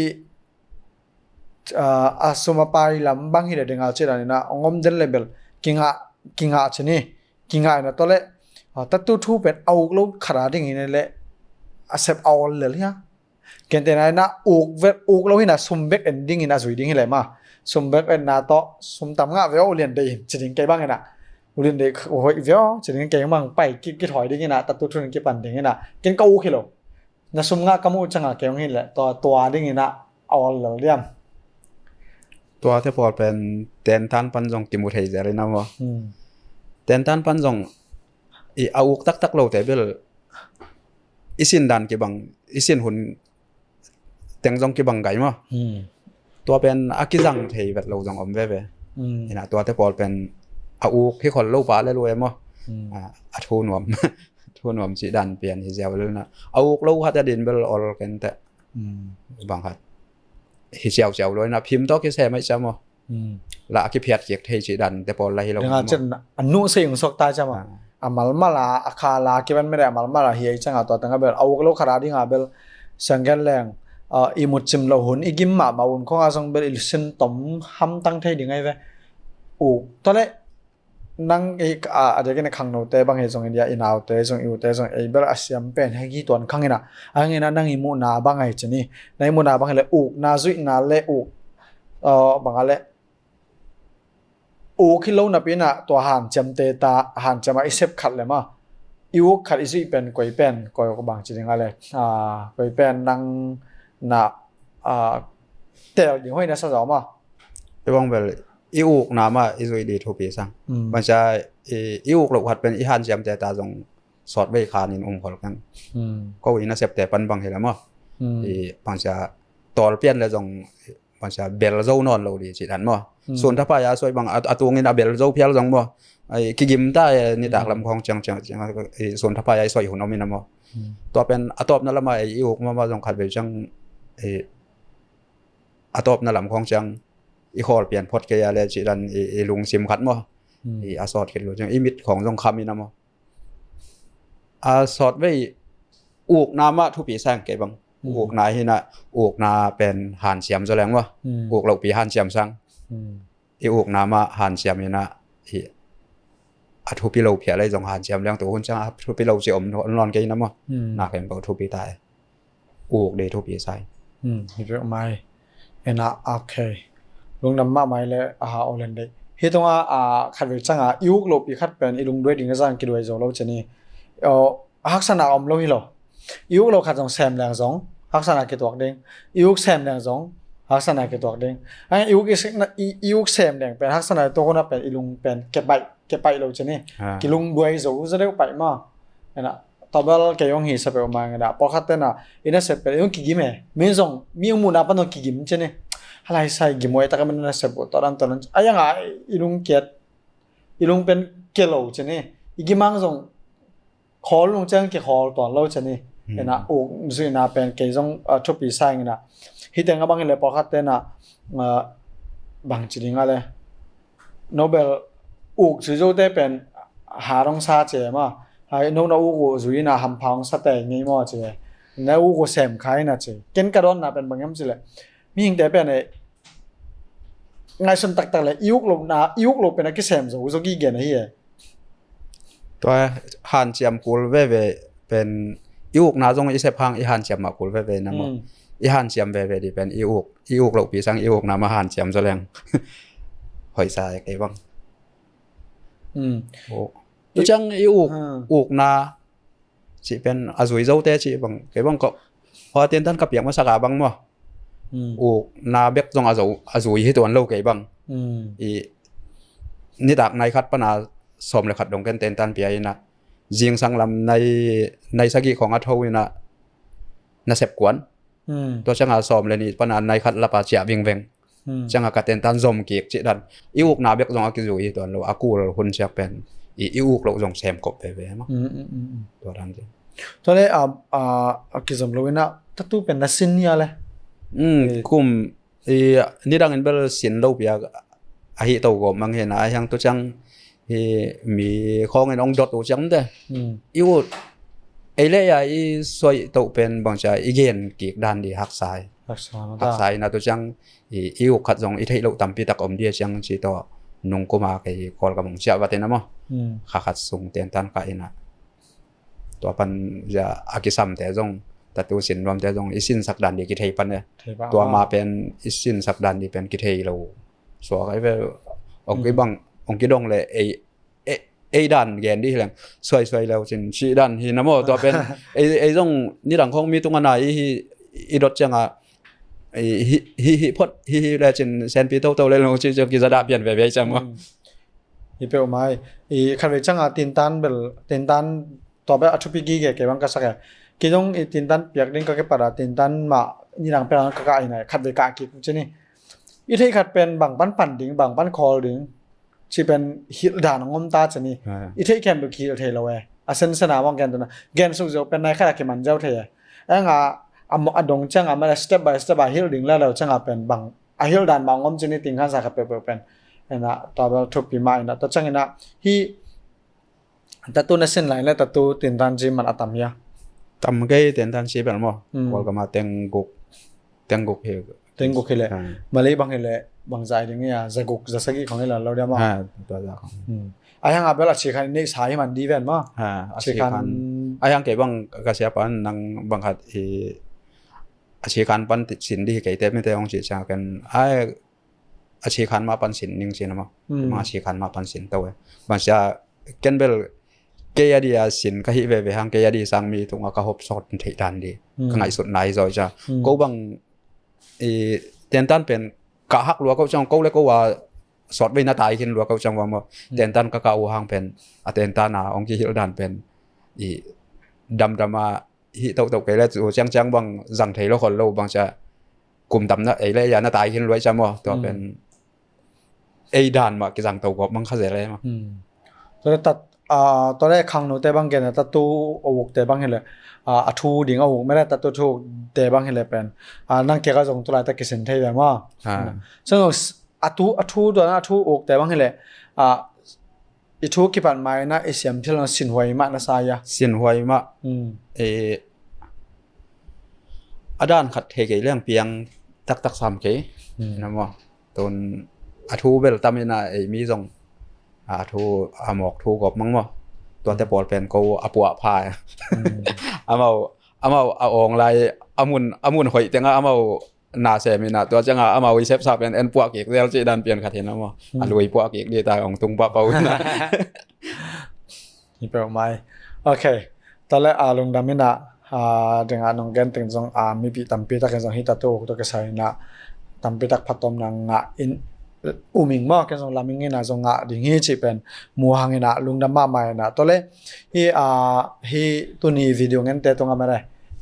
a, a sum a pai lam bang hi le ding a ci dan ina ong om den le bel kingah, kingah ci ni, kingah ina tua le, a, tatu thu pen a uk lo khat a ding hi ne le a sep a ol lel hia. Kente na ina uk vet uk lo hina sum bek en ding ina zui ding hi le ma. Sum bek en na to sum tam nga veo ulian dei ci ding kei bang ina. Ulian dei hoih veo ci ding kei bang pai ki ki thoi ding ina tatu thun ki pan ding ina. Ken ka uk hi lo. Na sum nga ka mu changa kei ong hi le to tua ding ina a ol lo diam. Tua te pawl pen ten tan pan zong kimu thei zel ina mo. Hmm. Ten tan pan zong i a uk taktak lo te bel i sin dan kibang i sin hun teng zong kibang gai maw. Hmm. Tua pen a kizang thei vet lo zong om veve. Hmm. Ina tuate pawl pen a uk hi khol lo pa le lu e maw. Hmm. A, a thu nuam thu nuam ci dan pian hi ziau lo na a uk lo khat a din bel ol ken te. Hmm. Bang khat hi ziau ziau lo na phim to kisem ai cha maw. Hmm. La a kiphiat kik thei ci dan te pawl la hi lo. Dang a chen a nu se yung sok ta cha ma. Ah. A malmal a a kha la kiban me a malmal a hi ai chang a tua tang a bel a uk lo khat a ding a bel sang gen leng, ah, i mut chim lo hun i gim ma ma un khong a zong bel i sin tom ham tang thei ding ai ve. Uk to le nang i a a dek in a khang no te bang hi zong india i nau te zong i u te zong ei bel a siam pen hei hi tuan khang ina. A hang ina nang i mu na bang ai chini. Nang i mu na bang hi le uk na zui na le uk, ah, bang a le uk hi lo napi ina tua hanciam te ta hanciam a i sep khat le ma. I uk khat i zuih pen koi pen koi bang ci ding a le, ah, koi pen nang na, ah, tel ding hoi na sa zaw ma. I bang bel i uk na ma i zuih di thupi sang. Hmm. Bang cia i, i uk lo khat pen i hanciam te ta zong sawt vei khan in um khol keng. Hmm. Ko i na sep te pan bang hi le ma. Hmm. I bang cia tol pian le zong bang cia bel zo nawn lo di ci dan maw. Hmm. Sun thapai a suai bang a, a tungin a bel zo phial zong maw. Ai kigim ta e nitak lam khong ciang ciang ciang, ai sun thapai a i suai hun om ina maw. Hmm. Tua pen a tawpna lama ei i uk maw maw zong khat vei ciang, ei a tawpna lam khong ciang i khawl pian phot kei a le ci dan i, i lungsim khat maw. Hmm. I a sawt khit lo ciang i mit khong zong kham ina maw. A sawt vei ukna mah thupi sang kei bang. Hmm. Ukna hi na ukna pen hanciam zaw leng maw. Hmm. Uk lopi hanciam sang. Hmm. I ukna mah hanciam hi na hi a thupi lo phial ei zong hanciam leng tu hun ciang a thupi lo ci om nawn kei na maw. Hmm. Na ken bau thupi ta e. Uk dei thupi sai. Hmm, hi pek mai. Ena, okay. Lungdam mahmah le a ha olen dei. Hi tunga a khat vei canga i uk lopi khat pen i lungduai ding a zang kiduai zo lo ceni. Haksana om lo hi lo. I uk lo khat zong sem leng zong haksana kituak ding. I uk sem leng zong haksana kituak ding. Ai i uk i, i uk sem leng pen haksana i tuak huna pen i lung pen kepaih kepaih lo ceni. Kilungduai zo za deuh paih ma. Ena, tabal kei hong hi sa peuh ma ngena pawlkhat tena i nasep pen i hong kigim e. Mi zong mi hong muhna pan hong kigim cene. Halai sai gim uai taka man nasep uh tawdan tawdan a yanga i lung kiat i lung pen kia lo cene. I gimang zong khawl lung ciang kikhawl tuan lo cene. Ena uk zuihna pen kei zong thupi sa ngena. Hi teng a bang hi le pawlkhat tena bang ci ding a le Nobel uk zui zote pen ha dong sa ce ma. Hai no na uk uh zui na hampha hong sa te ngei maw ce. Na uk uh sem khai na ce. Ken ka dawn na pen bang hiam ci le mihingte pen e ngaihsun taktak le i uk lo na i uk lo pen a kisem zo zo gi gen ahi e. Tua hanciam kul veve pen i ukna zong i sep hang i hanciam mah kul veve na maw. I hanciam veve di pen i uk i uk lopi sang i ukna mah hanciam zaw leng. Hoih sa e kei bang. Tu ciang i uk ukna cih pen a zui zote cih bang kei bang ko hua tentan ka piak masak a bang maw. Ukna bek zong a zui hi tuan lo kei bang. I nitak nai khat pana sawm le khat dong ken tentan pia ina zingsang lam nai sagih khong a tho ina nasep kuan. Tua cianga sawm le nih pana nai khat lapa ciah vingveng. Cianga ka tentan zom kik cih dan i ukna bek zong a kizui hi tuan lo a kul hun ciak pen i uk loh zong sem kop veve maw. Tua dan cih tua le a kizom lo ina tatu pen na sin nia le kum i nidangin bel sin lo pia ahi to gawm mang hena a hiang tu ciang hi mi khawngin ong dot uh ciang te i ut ei le ya i suai to pen bangcia i gen kik dan di haksai. Haksai na tu ciang i uk khat zong i theih loh tampi tak om dia ciang ci tawh nungkuma kei kawl ka mung ciah vatena maw. Kha khat sung tentan ka ina tua pan a kisamte zong Tattoo sin nuamte zong i sinsak dan ding kithei pan e. Thei pah. Tua mah pen i sinsak dan ding pen kithei lo. Suak ai ve, ong ki bang, ong kidong le ei, ei, ei dan gen ding hi leng suaisuai leu cin, cih dan hi na maw. Tua pen ei, ei zong nidang khong mi tung a nai i hi, i dot ciang a, i hi, hi, hi phot, hi, hi le cin senpi toto le lo cih ciang kizadah pian veve ciang maw. Hi peuh mai. I khatvei ciang a tintan bel, tintan tua bel a thupi gige kei bang ka sak e. Kei zong i tintan piak ding ka kipat a tintan mah nidang pen ka kah hi na, khatvei kah kik cin hi. I theih khat pen bang pan pan ding, bang pan khawl ding, ci pen hilh dan a ngom ta cin hi. I theih khempeuh kihilh thei lo e. A sensen a mawng gen tuna gen suk zeu pen nai khat a kiman zeu thei e. Eng a, a dong ciang a mah le step by step a hilh ding le lo ciang a pen bang a hilh dan mah ngom cin hi, ting khansa khat peuhpeuh pen. Ena tua bel thupi mah ina, tua ciang ina hi. Tattoo na sin lai le tattoo tintan ci man a tam hia? Tam kei, tintan ci bel maw. Kualkama teng guk, teng guk hi. Teng guk hi le. Malay bang hi le bang zai ding hia, za guk za sagih khong hi la lo dia maw. Tua za khong. Ai hang a bel a ci khan i neih sa hi man di ven maw. Ai hang kei bang ka sia pan nang bang khat hi. A sikhan pan sin dih hi kei te mite hong cih ciang ken ai a sikhan mah pan sin ning cin a maw. Mang a sikhan mah pan sin to e. Bang sia ken bel kei a di a sin ka hih veve hang, kei a di sang mi tungah ka hop sawt theih dan di ka ngaihsutna hi zaw cia. Ko bang i tentan pen ka hak lua ko ciang ko le ko a sawt vei na tai khin lua ko ciang va maw. Tentan ka ka uh hang pen a tentan a hong kihilh dan pen i damdam a hih tohtoh kei le cu ciangciang bang zang thei lo khol lo bang cia kum tam na ei le ya na tai khin luai cia maw. Tua pen ei dan mah kizang to gawp mang kha zel e maw. Tua le tat tua le khangno te bang gen a tatu a uk te bang hi le a thu ding a uk me le tatu thu te bang hi le pen nang kia ka zong tulai ta kisin thei ve maw. Atu a thu tua a thu uk te bang hi le i thu kipat mai na i siam thil na sinhuai mah na sa ia. Sinhuai mah. A dan khat thei kei leng piang taktak sam kei na maw. Tun a thu bel tam ina ei mi zong a thu a mawk thu gawp mang maw. Tuate pawl pen ko a puah pha ia. Amau amau a awng lai a mun a mun hoih tenga amau na sem ina tua cianga amau i sepsa pen en puah kik zel cih dan pian khat hi na maw. A lui puah kik di ta ong tung pahpah uh na. Hi peuh mai. Ok. Tua le a lungdam ina a dinga nong gen teng zong a mipi tampi takin zong hi tatu uk tua kisai ina tampi tak phatomna ngah in uming maw ken zong laming ina zong ngah ding hi cih pen mu hang ina lungdam mahmah ina tua le hi a hi tuni video ngente tunga mare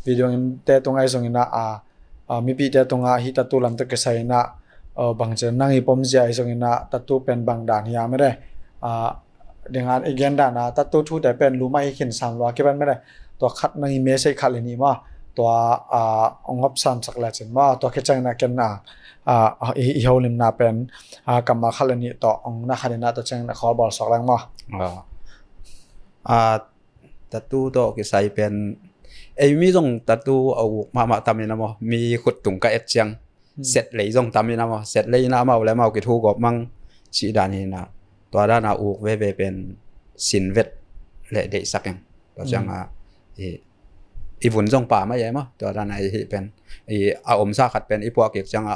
video ngente tunga i zong ina a mipite tunga hi tatu lam tuk kisai ina bang cia nang i pomzia i zong ina tatu pen bang dan hiam e le dingan i gen dan a tatu thute pen luma i khin sang lua kiban me le tua khat nang i message khat le ni maw tua ong hop sam sak le cin maw tua kicang ina ken na i holimna pen kammal khat le ni tawh ong na khat ina tua cang ina khawlbawl suak leng maw. Tatu tawh kisai pen ei mi zong tatu a uk mahmah tam ina maw mi khut tung ka et ciang set lei zong tam ina maw set lei ina amau le amau kithu gawp mang cih dan hi ina tua dan a uk veve pen sin vet le deihsak eng tua cianga i vun zong pa mai e maw tua dan a i hih pen a omsa khat pen i puah kik cianga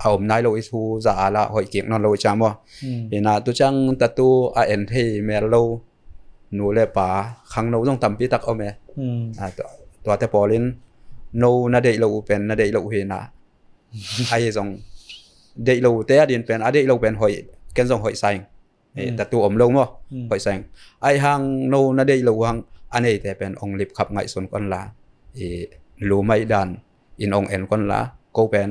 a om nai lo i thu za a la hoih kik nawn lo i ciang maw. Ina tu ciang tatu a en thei mel lo nu le pa khangno zong tampi tak om e. Tuate pawlin no na deih lo uh pen na deih lo uh hi na ahi zong deih lo te a din pen a deih lo pen hoih ken zong hoih saing. Tatu om lo maw hoih saing ahi hang no na deih lo uh hang a neite pen ong lipkhap ngaihsun kon la luma i dan in ong en kon la ko pen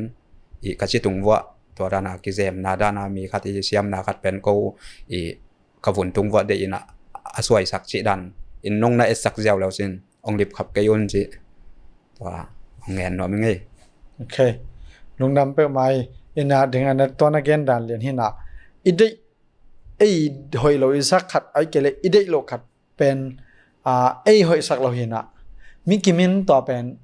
i ka ci tung vuah tua dana kizemna dana mi khat i siamna khat pen ko i ka vun tung vuah deih ina a suaisak cih dan in nong na etsak ziau leu sin ong lipkhap kei un cih tua ong ngen nuam i ngei. Ok. Lungdam peuh mai ina ding ana tua na gen dan lian hina i deih ei hoih lo i sak khat ai kei le i deih lo khat pen ei hoihsak lo hina mi kimin tua pen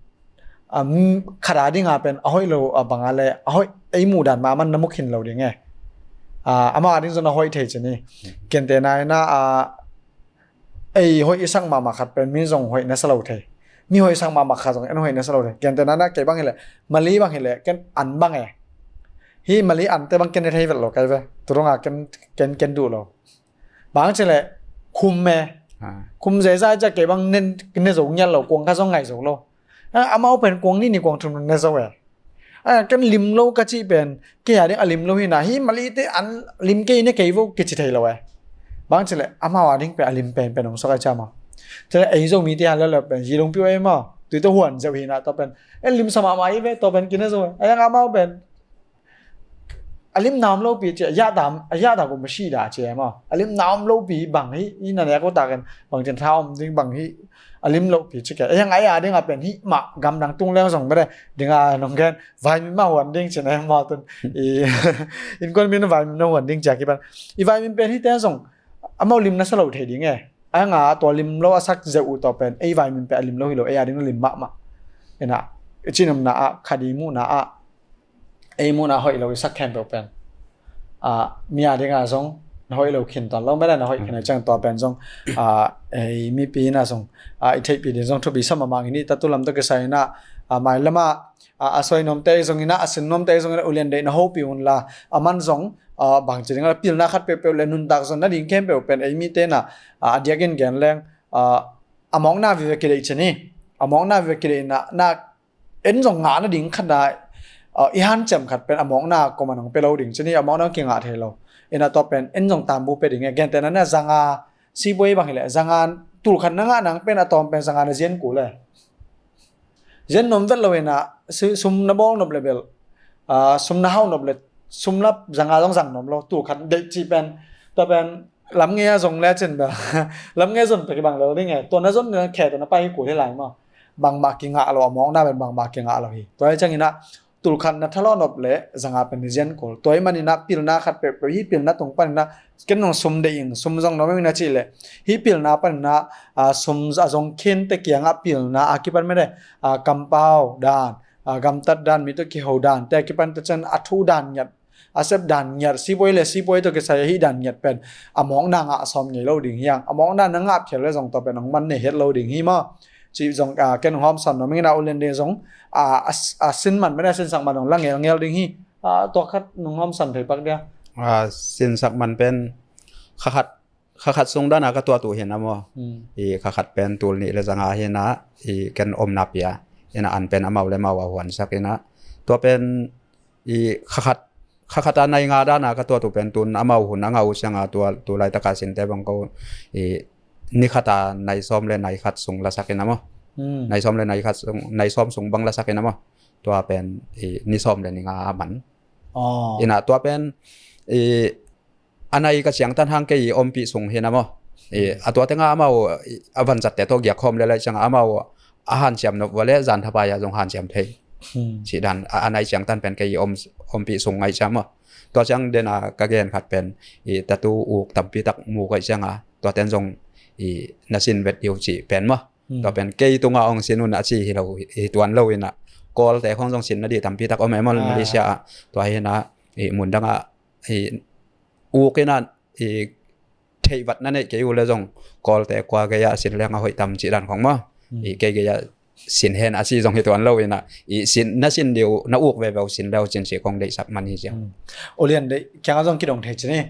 khat a dinga pen a hoih lo a banga le a hoih ei muh dan mah man na mu khin lo ding e. Amah a ding zong a hoih thei cin hi. Kente naina ei hoih i sak mahmah khat pen min zong hoih na sa lo thei. Mi hoihsak mahmah khat zong en hoih na sa lo de. Gentehna na kei bang hileh, Mali bang hileh ken an bang e. Hih Mali ante bang ken ne thei vet lo kai ve. Tudong a ken ken ken duh lo. Bang cileh khum e. Khum zeizai cia kei bang ne zo ngiat lo, kuang kha zong ngai zo lo. Amau pen kuang nih ni kuang thum ne zo e. Ken lim lo ka cih pen kei a ding a lim lo hi na, hih Malite an lim kei ne kei vo kici thei lo e. Bang cileh amau a ding pen a lim pen pen hong sak a cia maw. Cileh ei Zomite a lele pen zilungpi uh ei maw, tuite huan zeuh hi na, tua pen en lim sa mahmah hi ve, tua pen kine zo e. A yang amau pen a lim na om lopi ci, a yahta, a yahta kum a sih dah ci e maw. A lim na om lopi bang hi, i na nek uh takin bang cin tha om ding bang hi. A lim lopi ci ke. A yang ai a ding a pen hi mah, gamdang tung leng zong bede ding a nong gen. Vaimin mah huan ding ci na e maw tun. I innkuan min vaimin na huan ding ci a kipan. I vaimin pen hi ten zong amau lim na sa lo thei ding e. A yang a tua lim lo a sak zeuh uh tua pen ei vaimin pen a lim lo hi lo, ei a ding lim mahmah. Ina, i cinomna ah, khadi muhna ah, ei muhna hoih lo i sak khempeuh pen, a, mi a dinga zong na hoih lo khin tuan lo mede, na hoih khin a ciang tua pen zong, a, ei mipi ina zong, a, i theihpi ding zong thupi sa mahmah ing. I tatu lam tawh kisai ina, a, mai lama, a, a suai nuamte zong ina, a sin nuamte zong ina, ulian deih na hopih un la, a man zong, a, bangci ding a pilna khat peuhpeuh le nuntak zong na ding khempeuh pen ei mite na, a, a diakin gen leng, a, a mawkna vive kideih ci ni, a mawkna vive kideih na, na en zong ngah nading khat na, a, i hanciam khat pen a mawkna koma nong pia lo ding ci ni, a mawkna kingah thei lo. Ina tua pen en zong tambu pia ding e. Gentehna na zanga, sipuai bang hileh zanga, tul khat na ngah nang pen a tawm pen zanga na zian kul e. Zian nuam vet lo ina, sum na bawl nop le bel, a, sum na hau nop le, sum na zanga zong zang nuam lo, tul khat deih cih pen, tua pen lam ngei a zong le cin bel lam ngei zon pek i bang lo ding e. Tua na zon na khe tua na pai hi kul hi lai maw. Bangmah kingah lo, a mawkna pen bangmah kingah lo hi. Tua hi ciang ina, tul khat na thalawh nop le zanga pen ni zian kul. Tua hi man ina pilna khat peuhpeuh hi, pilna tung pan ina ken nong sum deih ing, sum zong nuam ing na cih le, hi pilna pan ina, a, sum a zong khinte kiangah pilna a kipan mede, a, kampau dan, a, gamtat dan, mi tawh kiho dan te a kipan te cian a thu dan ngiat, a sep dan ngiat, sipuai le sipuai tawh kisai a hi dan ngiat pen a mawkna ngah sawm ngei lo ding hi ang. A mawkna na ngah phial le zong tua pen hong man nei het lo ding hi maw. Cih zong, a, ken hong hawmsan nuam ing ina, ulian deih zong, a, a, a sin man mede, a sinsak man zong la ngelngel ding hi. A, tua khat nong hawmsan thei pak dia. A, sinsak man pen kha khat, kha khat sung dana ka tuat uh hi na maw. I kha khat pen tul nih le zanga hi na, i ken omna pia ina, an pen amau le mau a huansak ina. Tua pen i kha khat, kha khat a nai nga dana ka tuat uh pen tun amau hun a ngah uh cianga tua, tu laitaka sinte bang ko, i ni khat a nai sawm le nai khat sung lasak ina maw. Nai sawm le nai khat sung, nai sawm sung bang lasak ina maw. Tua pen i ni sawm le ni nga a man. Ina tua pen i a nai ka ciangtan hang kei i ompih sung hi na maw. I a tua tenga amau, i a vanzatte tawh giak khawm le lai cianga amau a hanciam nop vua le zan thapai a zong hanciam thei. Cih dan a, a nai ciangtan pen kei i om, ompih sung ngai ciang maw. Tua ciang dena ka gen khat pen i tatu uk tampi tak mu kai cianga tua ten zong i na sin vet diu cih pen maw. Tua pen kei tunga ong sin un a ci hi lo, hi tuan lo ina. Kawlte khong zong sin na dih tampi tak om e maw, Malaysia ah. Tua hi na, i mundang ah, i uk ina, i theih vat na neih kei uh le zong Kawlte kua gei ah sin leng a hoih tam cih dan khong maw. I kei gei ah sin hen a ci zong hi tuan lo ina, i sin, na sin diu, na uk veve uh sin leu cin ci kong deihsak man hi ciang. Ulian deih kiangah zong kidong thei ci ni.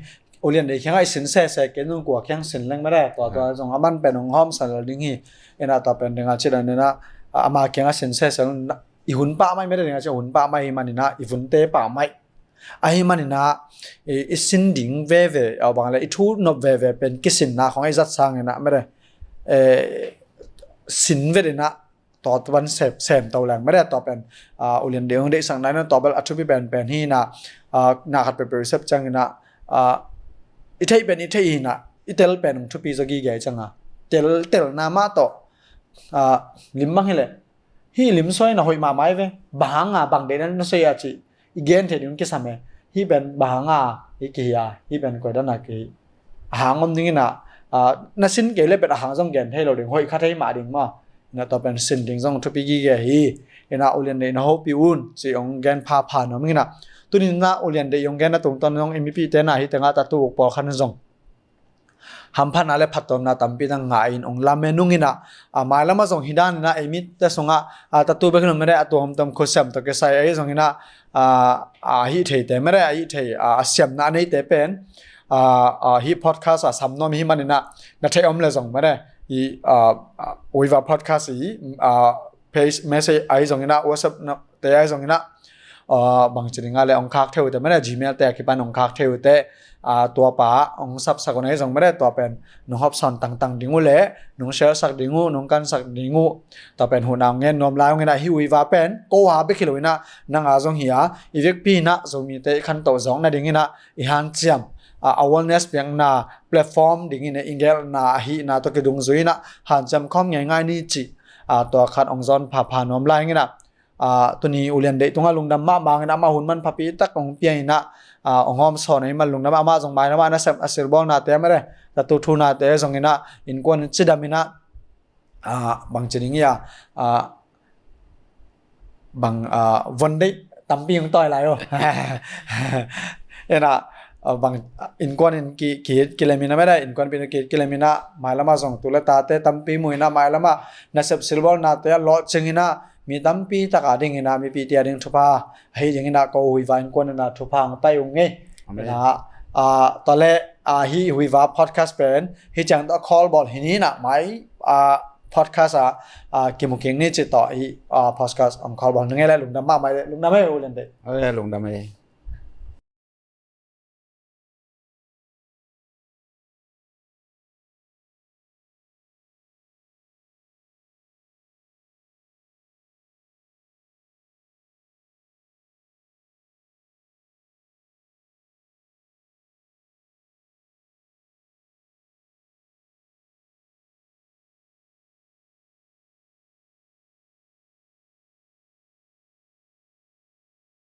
Ulian deih kiangah i sin sese kei nung kua kiang sin leng mede, tua tua zong a man pen hong hawmsan lel ding hi. Ina tua pen dinga ci dan ina, a, ama kiangah sin sese i hun pah mai mede dinga ci, hun pah mai hi man ina, i vunte pah mai. Ahi man ina, i, i sin ding veve, au bang le, i thu nop veve pen kisinna khong i zat sang ina mede, e, sin vet ina, tua tuan sem, sem to leng mede tua pen, a, ulian deih hong deihsak nai na tua bel a thupi pen pen hi na, a, na khat peuhpeuh i sep ciang ina, a, i theih pen i theih hi na, i tel pen hong thupi zaw gige cianga. Tel, telna mah tawh, a, lim bang hileh. Hih lim suai na hoih mahmah hi ve. Bang hanga bang deihna na suai a cih i gen thei ding kisam e. Hih pen bang hanga hih kihi a, hih pen koi dana kihi. A hang om ding ina, a, na sin kei le pen a hang zong gen thei lo ding, hoih kha thei mah ding maw. Ina tua pen sin ding zong thupi gige hi. Ina ulian deih na hopih un, ci ong gen phapha nuam ing ina. Tuni ina ulian deih ong gen na tungtawn zong i mipite na hi tengah tatu uk pawlkhat in zong hamphatna le phattuamna tampi tak ngah in hong lamen ung inah, a, mailam ah zong hi dan inah ei mitte sungah, a, tatu bek hi lo mede, a tuamtuam khutsiam tawh kisai ahi zong inah, a, a hih theite mede, a hih thei, a, a siamna a neite pen, a, a, hih podcast a sam nuam hi man inah na theih om le zong mede, i, a, a, Uiva podcast i, a, page message ahi zong inah, WhatsApp na te ahi zong inah, a, bangci ding a le hong khak thei uh te mede, Gmail te a kipan hong khak thei uh te, a, tuapa hong sapsak un ahi zong mede, tua pen nong hopsawn tangtang ding uh le nong share sak ding uh, nong kansak ding uh, tua pen huhna hong ngen nuam lai ung inah, hih Uiva pen ko a bek hi lo inah nang a zong hi a, i vekpi inah Zomite i khantoh zawk nading inah i hanciam, a, awareness piakna platform ding inah i gelhna ahihna tawh kidungzui inah hanciam khawm ngeingai ni cih, a, tua khat hong zawn phapha nuam lai ung inah, a, tuni U Lian Deih tungah lungdam mahmah ung inah, amah hun manphapi tak hong pia inah, a, hong hawmsawn ahih man lungdam, amah zong mailam ah nasep a silbawlnate mede, tatu thunate zong inah innkuan in cidam inah, a, bangci ding hi a, a, bang, a, von deih tampi hong tawi lai uh. Inah, a, bang, innkuan in ki, ki, kilem inah mede, innkuanpihte ki, kilem inah, mailam ah zong tu le tate tampi mu inah, mailam ah nasep silbawlnate a lawhcing inah mi tampi tak a ding inah, mipite a ding thupha ahi ding inah ko Uiva innkuan inah thupha hong pai ung ei. Amen. Inah, a, tua le, a, hih Uiva podcast pen hih ciang tawh a khawlbawl hi ni inah, mai, a, podcast a, a, kimu kik ni cih tawh hih, a, podcast hong khawlbawl ning ei le, lungdam mahmah ei le, lungdam ei U Lian Deih. Amen, lungdam ei.